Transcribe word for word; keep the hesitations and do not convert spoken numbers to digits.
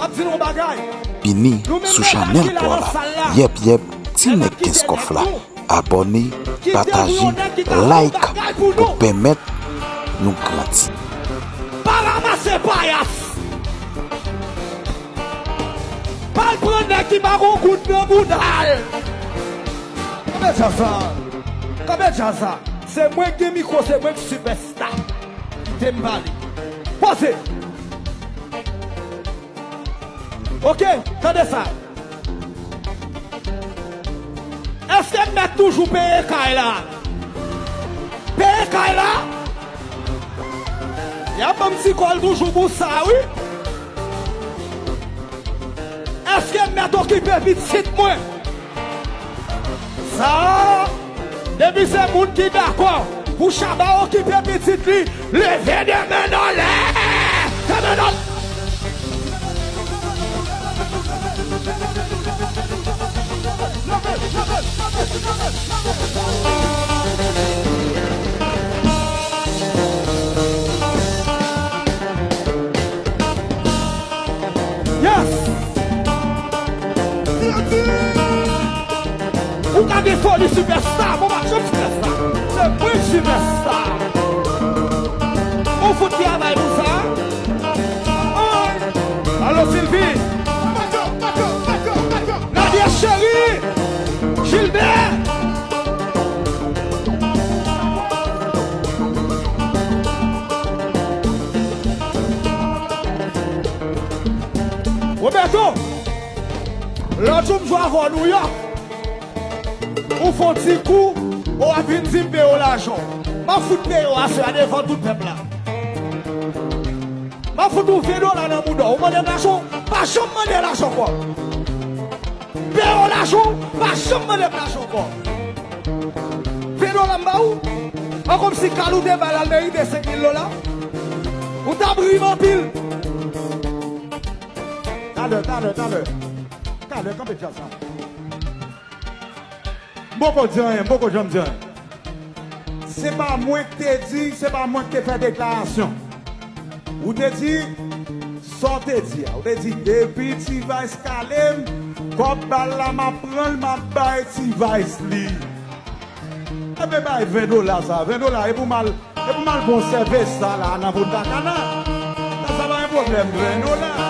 Ap di nou bagay. Bini sou chanèl pa w la. Yèp, yèp, ti nèg kenz kòf la. Abòne, pataje, like pou pèmèt nou grandi. Pa ranmase payas. Pa al pran nèg ki pa gon goud nan bouda l. Kanpe djaz la. Kanpe djaz la. Se mwen ki gen mikwo, se mwen ki sipèsta. Kite m pale. Poze. Ok, tande sa. Èske m mèt toujou peye kay la? Peye kay la? Y ap ban m ti kòl toujou pou sa, wi. Èske m mèt okipe pitit mwen? Sa, depi se moun ki dakò pou Shabba okipe pitit li, leve de men anlè! De men anlè! Yes! Ou ka gen foli sipèsta, bon, pa janm sipèsta. Se mwen sipèsta. Ou fout travay pou sa. Ay! Alo, Sylvie! Nadia Chérie! Gilbert! Roberto! Lòt jou m jwe avè w Nouyòk, ou fè yon ti kou, ou ap vin di m peye w lajan w. M ap fout peye w aswè a devan tout pèp la. M ap fout ou ven dola nan bouda w. Ou mande m lajan w, pa janm mande lajan ankò. Peye w lajan w, pa janm mande m lajan ankò. Ven dola m ba ou. An kòmsi kal ou te bay la, l merite senk mil dola. Ou t ap ri m anpil. Talè, talè, talè. Talè, kanpe djaz la. M poko di anyen, m poko janm di anyen. Se pa mwen k te di, se pa mwen k te fè deklarasyon. Ou te di sa w te di a. Ou te di, depi T-Vice kale m, kòb bal la, m ap pran l, m ap bay T-Vice li. Enben, bay ven dola sa. Ven dola, e pou m al, e pou m al bon sèvis sa la nan Punta Cana. Sa, sa pa yon pwoblèm, ven dola.